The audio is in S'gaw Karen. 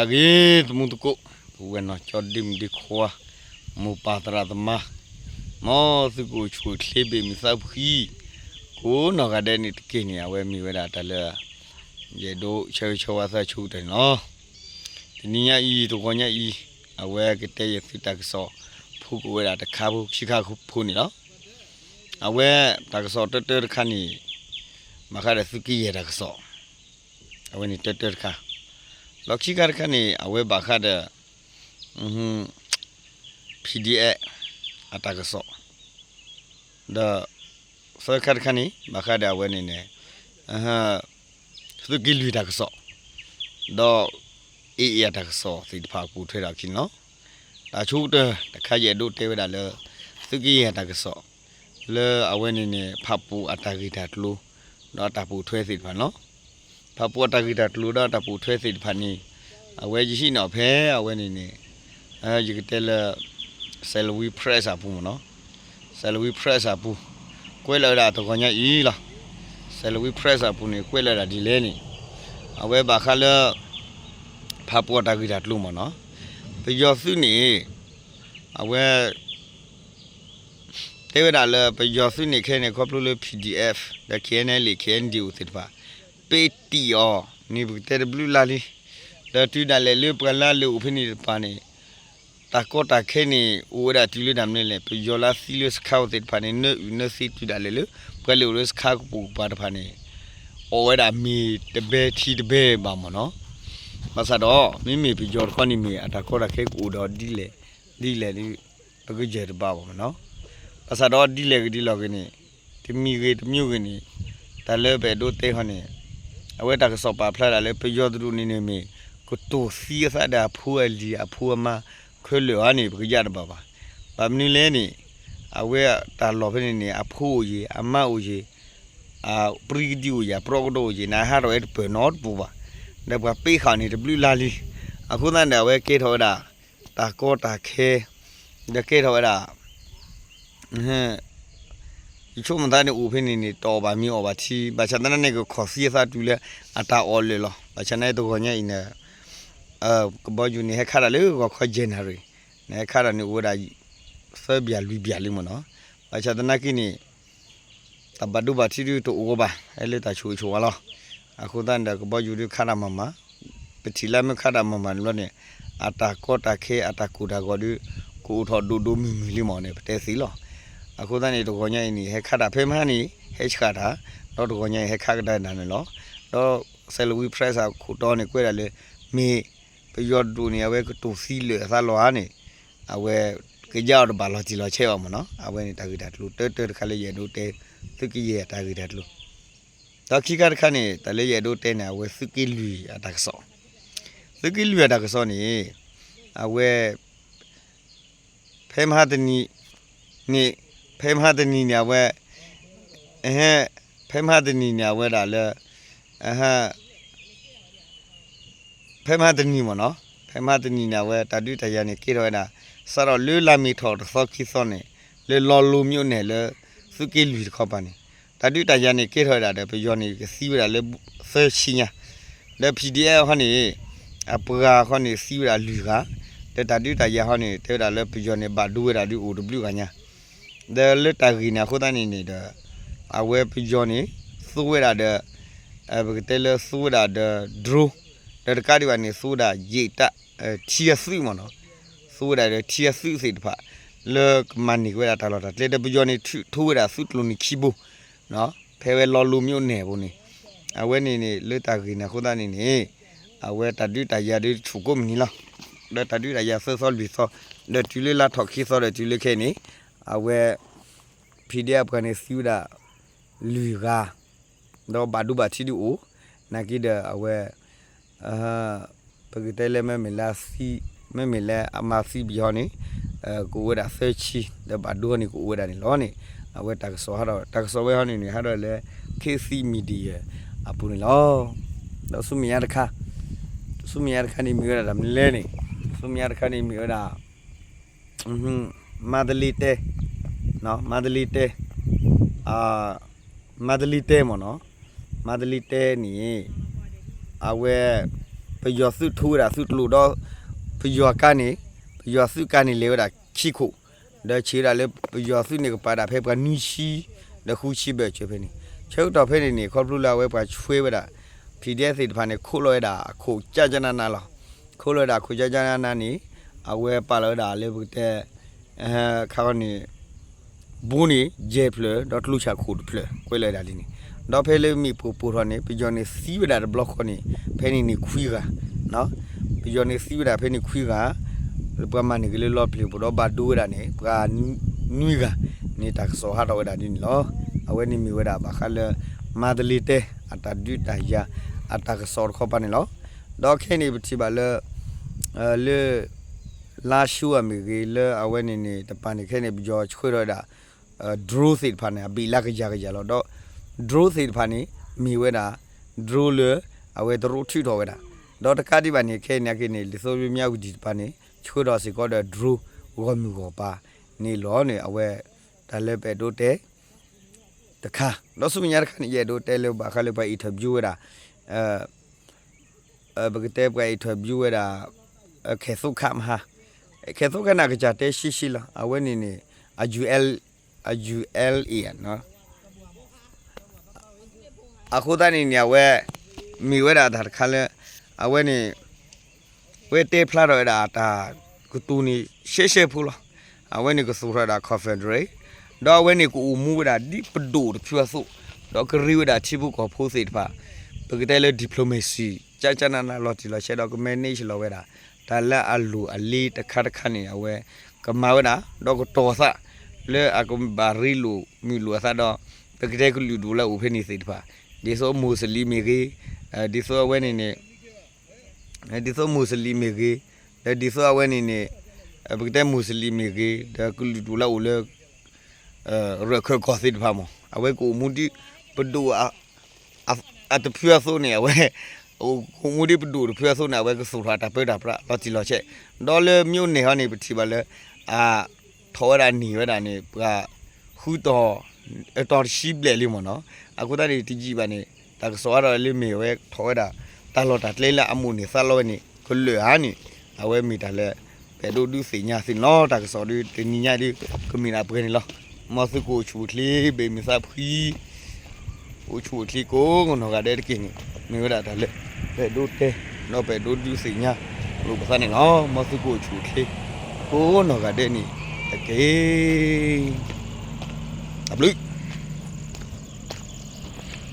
အဂ့ၤ သမူသကိး ပုၢ်ဝဲၢ်နီၢ်ကၠီ ဒ့မုၣ်ဒ့ခွါ မိၢ်ပၢ်သရၣ်သမါ မ်သုကအိၣ်ဆူၣ်အိၣ်ချ့ ဘ့ၣ်မုာ်သးဖှံ ကိးနီၢ်ဂၤဒဲးန့ၣ်တက့ၢ်န့ၣ် အဝဲမ့ၢ်ဝဲဒၣ်တၢ်လၢ ယအဲၣ်ဒိးဆၢဂ့ၤဆၢဝါသးဆိကတၢၢ်န့ၣ်လီၤ. တနံၤညါအံၤ တဂီၤညါအံၤ အဝဲကတဲယသုတၢ်ကစီၣ် ဖိကအိၣ်ဝဲဒၣ်တခါဖိ ခံခါဖိန့ၣ်လီၤ. အဝဲတၢ်ကစီၣ်တၢတၢတခါန့ၣ် ဘၣ်ဃးဒီးသုးက့ယဲၢ်တၢ်ကစီၣ် အဝဲန့ၣ်တၢတၢတခါ, ဒီးခံခါတခါန့ၣ် အဝဲဘၣ်ဃးဒီး PDF အတၢ်ကစီၣ်, ဒီးသၢခါတခါန့ၣ် ဘၣ်ဃးဒီးအဝဲန့ၣ်န့ၣ် သုးက့လွံၢ်တၢ်ကစီၣ်, ဒီး AA အတၢ်ကစီၣ်သ့ၣ်တဖၣ် ပိာ်ထွဲထီၣ်အခံန့ၣ်လီၤ. တၢ်ဆိကတၢၢ်တခါယအဲၣ်ဒိးတဲဝဲဒၣ်လၢ သုးက့ယဲၢ်တၢ်ကစီၣ် လၢအဝဲန့ၣ်န့ၣ် ဖၣ်ပူၣ်အတၢ်ဂ့ၢ်တၢ်ကျိၤ ဒီးအတၢ်ပိာ်ထွဲသ့ၣ်တဖၣ်န့ၣ်လီၤ. ဖၣ်ပူၣ်အတၢ်ဂ့ၢ်တၢ်ကျိၤဒီးအတၢ်ပိာ်ထွဲသ့ၣ်တဖၣ်န့ၣ် အဝဲယဟံးန့ၢ်အီၤဖဲအဝဲန့ၣ်န့ၣ် ယကတဲလၢ Salween Press အပူၤမ့ၢ်နီၤ, Salween Press အပူၤ ကွဲးလီၤဝဲဒၣ်တဂီၤညါအံၤလီၤ. Salween Press အပူၤန့ၣ် ကွဲးလီၤဝဲဒၣ်ဒ်လဲၣ်န့ၣ် အဝဲဘၣ်ဃးလၢ ဖၣ်ပူၣ်အတၢ်ဂ့ၢ်တၢ်ကျိၤမ့ၢ်နီၤ, ပယီၤသုးန့ၣ် အဝဲ တဲဝဲဒၣ်လၢပယီၤသုးန့ၣ်ခဲအံၤန့ၣ် ခီဖျိလၢ PDF ဒီး KNLA KNDO သ့ၣ်တဖၣ် ပ့တံာ်အီၤန့ၣ် ပကတဲတဘျုးလါလံ. ဒီးတုၤဒၣ်လဲာ်လၢပှၤလၢအလဲၤအိၣ်ဖဲန့ၣ်တဖၣ်န့ၣ် တၢ်ကီတၢ်ခဲန့ၣ် အိၣ်ဝဲဒၣ်တုၤလၢတၢ်မနုၤလဲၣ်, ပယီၤလၢသံလၢစခါအိၣ်သ့ၣ်တဖၣ်န့ၣ် နၢအုၣ်နၢသံတုၤဒၣ်လဲာ်လၢ ပှၤလဲၤအိၣ်လၢစခါကပိာ်ကပၤတဖၣ်န့ၣ် အီၣ်ဝဲဒၣ်မ့ၤတဘဲထံတဘဲဘၣ်မ့ၢ်နီၤ. ဘၣ်ဆၣ်ဒီး မ့မ့ၢ်ပယီၤတခီန့ၣ်မ့ၢ် အတၢ်ကီတၢ်ခဲကအိၣ်ဒီးဒ်လဲၣ် ဒ်လဲၣ် ပကယဲၢ်တဘၣ်ဘၣ်မ့ၢ်နီၤ. ဘၣ်ဆၣ်ဒီးဒ်လဲၣ်ဂ့ၤဒ်လဲၣ်ဂ့ၤန့ၣ် တမံၤဂ့ၤတမံၤဂ့ၤန့ၣ် တၢ်လၢပအဲၣ်ဒိးတဲခီန့ၣ် အဝဲတၢ်ကစီၣ်ပာ်ဖျါဒၣ်လၢပယီၤတဒူၣ်န့ၣ်န့ၣ်မ့ၢ် ကတိၤသံအသးဒီးအဖိအလံၤအဖိအမါခဲလၢာ်ဧါန့ၣ် ပကယဲၢ်တဘၣ်ဘၣ်. ဘၣ်မနုၤလဲၣ်န့ၣ် အဝဲတၢ်လီၢ်ဖဲန့ၣ်န့ၣ် အဖိအိၣ်ယံၤ အမါအိၣ်ယံၤ အပြံကဒံအိၣ်ယံၤ အပြီကဒီးအိၣ်ယံၤန့ၣ် ဟးထီၣ်ဝဲတပၢၢ်နီတပူၤဘၣ်. ဒီးပှၤပ့းဃာ်န့ၣ်တဘျုးလါလံ. အဃိသတးန့ၣ် အဝဲကဲထီၣ်ဝဲဒၣ် တၢ်ကီတၢ်ခဲ ဒီးကဲထီၣ်ဝဲဒၣ် ယဆိကမိၣ်သးန့ၣ်အိၣ်ဖဲန့ၣ်န့ၣ် တအီၣ်ဘၣ်မ့ၤအီၣ်ဘၣ်ထံ ဘၣ်ဆၣ်သနာ်က့ ကခီၣ်သံအသးတုၤလၢအတၢ်အီၣ်လၢာ်လီၤ. ဘၣ်ဆၣ်သနာ်က့တဂီၤညါအံၤန့ၣ် ကဘီယူၤန့ၣ် ဟဲခးတၢ်လၢဂီၤခီယဲၢ်နၣ်ရံၣ် န့ၣ်ဟဲခးတၢ်န့ၣ်အိၣ်ဝဲဒၣ် သၢဘျၣ်လွံၢ်ဘျၣ်လံမ့ၢ်နီၤ. ဘၣ်ဆၣ်သနာ်က့န့ၣ် တၢ်ဘၣ်ဒိဘၣ်ထံးဒုးတအိၣ်ဘၣ် ဟဲလၢတၢ်ဆိၣ်ဂ့ၤဆိၣ်ဝါလီၤ. အဃိသတးန့ၣ်ဒီး ကဘီယူၤဒုးခးတၢ်မၤမၤ ပထံၣ်လၢမ့ၢ်ခးတၢ်မၤမၤန့ၣ်ဘျီန့ၣ် အတၢ်ကီတၢ်ခဲအတၢ်ကိၢ်တၢ်ဂီၤဒုး ကအိၣ်ထီၣ်ဒိၣ်ဒိၣ်မုၢ်မုၢ်လံမ့ၢ်န့ၣ် ပတဲသ့လီၤ. အဃိသတးန့ၣ် တဂီၤညါအံၤန့ၣ် ဟဲခးတၢ်ဖဲမဟါန့ၣ် ဟဲဆှၣ်တၢ် ဒီးတဂီၤညါအံၤဟဲခးကဒါက့ၤတၢ်န့ၣ်လီၤ. ဒီး Salween Press အခိၣ်တီန့ၣ် ကွဲးဒၣ်လၢ မ့ၢ်ပယီၤတဒူၣ်န့ၣ် အဝဲကတိၤသံလၢာ်အသးလီၤဧါန့ၣ် အဝဲကယါအီၤတဘၣ်လီၤတံၢ်လီၤဆဲးဘၣ်မ့ၢ်နီၤ. အဝဲန့ၣ်တၢ်ဂ့ၢ်တၢ်ကျိၤတၢတၢတခါလၢယအဲၣ်ဒိးတဲ သုးက့ယဲၢ်တၢ်ဂ့ၢ်တၢ်ကျိၤ ဒီးခံခါတခါန့ၣ် တၢ်လၢယအဲၣ်ဒိးတဲန့ၣ် အဝဲသုးက့လွံၢ်အတၢ်ကစီၣ်, သုးက့လွံၢ်အတၢ်ကစီၣ်န့ၣ် အဝဲ ဖဲမဟါတနံၤန့ၣ် ဖဲမဟါတနံၤန့ၣ် အဝဲ ဖဲမဟါတနံၤန့ၣ် အဝဲဒၣ်လၢ ဖဲမဟါတနံၤမ့ၢ်နီၤ, ဖဲမဟါတနံၤန့ၣ် အဝဲတၢ်ဒုးတၢ်ယၤန့ၣ် ကဲထီၣ်ဝဲဒၣ် စးထီၣ်လၢလါမ့ၤထီၣ်တသီခံသီန့ၣ် လၢလီလိၤမ့ၢ်အိၣ်န့ၣ်လၢ သုးက့လွံၢ်တခီပၤန့ၣ် တၢ်ဒုးတၢ်ယၤန့ၣ်ကဲထီၣ်ဝဲဒၣ်ဒီး ပယီၤန့ၣ်ကသံဝဲဒၣ်လၢ သၢဆံညါ, ဒီး PDF ဟီန့ၣ် အပှၤဟီန့ၣ်သံဝဲဒၣ်လွံၢ်ဂၤ, ဒီးတၢ်ဒုးတၢ်ယၤဟီန့ၣ် တဲဝဲဒၣ်လၢပယီၤန့ၣ်ဘၣ်ဒိဝဲဒၣ်ဒုးအိၣ်တဘျုးဂၤညါ ဒီးလၢတၢ်ဂ့ၢ်န့ၣ်အဃိသတးန့ၣ်န့ၣ်ဒီး အဝဲပယီၤန့ၣ် သူဝဲဒၣ်ဒီး ပကတဲလၢသူဝဲဒၣ်ဒီး drone, ဒီးတကးဒံးဘၣ်န့ၣ် သူဝဲဒၣ်ယံာ်တၢ် ထံအသုးမ့ၢ်နီၤ, သူဝဲဒၣ်ဒီးထံအသုးသ့ၣ်တဖၣ် လၢကမၤန့ၢ်က့ၤဝဲဒၣ်တၢ်လီၢ်တၢ်ကျဲ ဒီးပယီၤန့ၣ် ထုးထီၣ်ဝဲဒၣ်သုးကျိၤန့ၣ်ခံဘိ ဖဲဝဲလီလိၤမ့ၢ်အိၣ်န့ၣ်အပူၤန့ၣ်, အဝဲန့ၣ်န့ၣ် လၢတၢ်ဂ့ၢ်န့ၣ်အဃိသတးန့ၣ်န့ၣ် အဝဲတၢ်ဒုးတၢ်ယၤဒုးတဆူၣ်ကိးမုၢ်နံၤလီၤ. ဒီးတၢ်ဒုးတၢ်ယၤသၢသီလွံၢ်သီ ဒီးတုၤလၢလါထီၣ်ခံသီဒီးတုၤလၢခဲအံၤန့ၣ် အဝဲ PDF အပှၤန့ၣ်သံဝဲဒၣ် လွံၢ်ဂၤ ဒီးဘၣ်ဒိဘၣ်ထံးဒုးအိၣ်, နာ်က့ဒီးအဝဲ ပကတဲလၢမ့မ့ၢ်လၢ မ့မ့ၢ်လၢအမၤသံဘၣ်ဟီန့ၣ် ကအိၣ်ဝဲဒၣ်သၢဆံ ဒီးဘၣ်ဒိဟီန့ၣ်ကအိၣ်ဝဲဒၣ်န့ၣ်လီၤန့ၣ်, အဝဲတၢ်ကစီၣ်ဟးထီၣ် တၢ်ကစီၣ်ဝဲဟီန့ၣ်န့ၣ် ဟးထီၣ်လၢ ခေတ်သစ် Media အပူၤန့ၣ်လီၤ. ဒီးဆူမဲာ်ညါတခါ ဆူမဲာ်ညါတခါန့ၣ်မ့ၢ်ဝဲဒၣ်တၢ်မနုၤလဲၣ်န့ၣ်, ဆူမဲာ်ညါတခါန့ၣ်မ့ၢ်ဝဲဒၣ် မန္တလေးတိုင်း, မန္တလေးတိုင်း, မန္တလေးတိုင်းမ့ၢ်နီၤ, မန္တလေးတိုင်းန့ၣ် အဝဲ ပယီၤသုးထူဝဲဒၣ်သုးကျိၤဒီး ပယီၤကါန့ၣ် ပယီၤသုးကါန့ၣ်လဲၤဝဲဒၣ်ခံခိၣ်, ဒီးဆံးဝဲဒၣ်လၢပယီၤသုးန့ၣ်ကပာ်ဒၣ်ဖဲပှၤနွံဆံ ဒီးဃုဆံဘၢၣ်စၢၤဖဲန့ၣ်, ဆၢကတီၢ်ဖဲန့ၣ်န့ၣ် ခီဖျိလၢအဝဲပှၤဆွဲဝဲဒၣ် PDF သ့ၣ်တဖၣ်န့ၣ် ခိးလီၤဝဲဒၣ်အခိၣ်ကၠၢ်ကၠၢ်နးနးလီၤ. ခိးလီၤဝဲဒၣ်အခိၣ်ကၠၢ်ကၠၢ်နးနးန့ၣ် အဝဲပာ်လီၤဝဲဒၣ်လၢပကတဲ ခါခီန့ၣ် ဘိန့ၣ် ယဲၢ်ဖျၢၣ် ဒီးကျိဆၣ်ခိၣ်တဖျၢၣ် ကွဲးလီၤဝဲဒၣ်လံန့ၣ်, ဒီးဖဲလၢမ့ၣ်ပိၢ်ပိၢ်ထီၣ်န့ၣ် ပယီၤန့ၣ်သံဝဲဒၣ်တဘျီဃီန့ၣ် ဖဲန့ၣ်န့ၣ်ခွံဂၤ, ပယီၤန့ၣ်သံဝဲဒၣ်ဖဲန့ၣ်ခွံဂၤ, လၢပှၤမၤန့ၢ်က့ၤလၢလီၢ်ပျံၤပူၤဒီးဘၣ်ဒိဝဲဒၣ်န့ၣ် ပှၤနွံဂၤန့ၣ် တၢ်ကစီၣ်ဟးထီၣ်ဝဲဒၣ်ဒ်န့ၣ်လီၤ. အဝဲန့ၣ်မ့ၢ်ဝဲဒၣ်ဘၣ်ဃးလၢ မၤတလ့ၤတဲ အတၢ်ဒုးတၢ်ယၤ အတၢ်ကစီၣ်တခီပၤန့ၣ်လီၤ. ဒီးခဲအံၤန့ၣ်ပထံၣ်ဘၣ်လၢ လၢ လါၡိအမ့ၢ်ဂ့ၤ လၢအဝဲန့ၣ်န့ၣ် တပၤန့ၣ်ခဲအံၤန့ၣ် ပယီၤဆှၢထီၣ်ဝဲဒၣ် drone သ့ၣ်တဖၣ်န့ၣ် အဘ့ၣ်လၢကယၤကယၤလီၤ. ဒီး drone သ့ၣ်တဖၣ်န့ၣ် မ့ၢ်ဝဲဒၣ် drone လၢ အဝဲတရူးထုးထီၣ်ဝဲဒၣ်, ဒီးတကးဒံးဘၣ်န့ၣ် ခဲအံၤန့ၣ်က့ၤန့ၣ် ဒ်သိးလၢမၠၣ်ဝတံၣ်တပၤန့ၣ် ဆှၢထီၣ်စ့ၢ်ကီးဒီး drone ဂီၢ်မုၢ်ဂီၢ်ပၤန့ၣ်လီၤန့ၣ် အဝဲ တၢ်လၢပအဲၣ်ဒိးတဲ တခါ, ဒီးဆူမဲာ်ညါတခါန့ၣ် ယအဲၣ်ဒိးတဲလၢဘၣ်ဃးလၢပှၤ interview ဝဲဒၣ် ပကတဲပှၤ interview ဝဲဒၣ် ခဲသိခါမဟါ, ခဲသိခါန့ၣ် အကစၢ်တဲရှဲရှဲလီၤ. အဝဲန့ၣ်န့ၣ် အ UL, အ ULA အဃိသတးန့ၣ်န့ၣ် အဝဲ မ့ၢ်ဝဲဒၣ်တၢ်တခါလၢ အဝဲန့ၣ် ဝဲတဲဖျါထီၣ်ဝဲဒၣ်တၢ်ကတိၤန့ၣ် ရှဲရှဲဖိလီၤ. အဝဲန့ၣ်ကသူၣ်ထီၣ်ဝဲဒၣ် confederate ဒီးအဝဲန့ၣ်ကအိၣ်မူဝဲဒၣ်ဒ်ပဒိၣ်တဖုအသိး, ဒီးကရ့ဝဲဒၣ်ထံဖိကီၢ်ဖိသ့ၣ်တဖၣ်, ပကတဲလၢ diplomacy ကၠၢ်ကၠၢ်နးနးလီၤတံၢ်လီၤဆဲးဒီးက manage လီၤဝဲဒၣ် တၢ်လၢအလိၤအလ့တခါတခါန့ၣ် အဝဲကမၤဝဲဒၣ် ဒီးကတီၤသး လၢအကဘၣ်ရ့လိာ်မုာ်လိာ်အသးဒီး ပကတဲကလုာ်ဒူၣ်လၢအအိၣ်ဖဲန့ၣ်သ့ၣ်တဖၣ်, ဒ်သိးမိၢ်စလံမ့ၢ်ဂ့ၤ, ဒ်သိးအဝဲန့ၣ်န့ၣ် ဒ်သိးမိၢ်စလံမ့ၢ်ဂ့ၤ, ဒီးဒ်သိးအဝဲန့ၣ်န့ၣ် ပကတဲမိၢ်စလံမ့ၢ်ဂ့ၤ ဒီးကလုာ်ဒူၣ်လၢအအိၣ်လၢ ရၢၢ်ခၢၣ်ကီၢ်သ့ၣ်တဖၣ်မး အဝဲကအိၣ်မူဒ်ပဒိၣ် အတဖုအသိးန့ၣ် အဝဲ ကအိၣ်မူဒ်ပဒိၣ်တဖုအသိးန့ၣ် အဝဲကသူၣ်ထီၣ်တၢ်ပၢတၢ်ပြးလီၤတံၢ်လီၤဆဲး, ဒီးလၢမ့ၢ်အိၣ်န့ၣ်ဟီန့ၣ် ပထံၣ်ဘၣ်လၢ အ ထီၣ်ဝဲဒၣ်န့ၢ်ဝဲဒၣ်န့ၣ် ပှၤဃုတီၤ အတီၤတဆံဘျဲၣ်လံမ့ၢ်နီၤ, အဃိသတးန့ၣ် တယံာ်ဘၣ်န့ၣ် တၢ်ကစီၣ်အါထီၣ်လၢမ့ၢ်ဝဲထီၣ်ဝဲဒၣ် တၢ်လီၢ်တၢ်ကျဲလၢအမိၣ်န့ၢ်သးလီဝဲန့ၣ် ကလၢာ်ဧါန့ၣ် အဝဲမ့ၢ်တၢ်လၢ ပအဲၣ်ဒိးဒုးသ့ၣ်ညါသ့ၣ်န့ၣ်လီၤ. တၢ်ကစီၣ်ဒုးတနံၤညါဒုး ကမ့ၢ်ဒၣ်ပှဲၤန့ၣ်လီၤ. မ်သုကအိၣ်ဆူၣ်အိၣ်ချ့ ဘၣ်မုာ်သးဖှံ အိၣ်ဆူၣ်အိၣ်ချ့ကိးနီၢ်ဂၤဒဲးတက့ၢ်န့ၣ် မ့ၢ်ဝဲဒၣ်တၢ်လၢ ပအဲၣ်ဒိးတဲ ဒီးပအဲၣ်ဒိးဒုးသ့ၣ်ညါလိာ်ပသးန့ၣ်လီၤ. မ်သုကအိၣ်ဆူၣ်အိၣ်ချ့ ကိးနီၢ်ဂၤဒဲးန့ၣ်တက့ၢ်.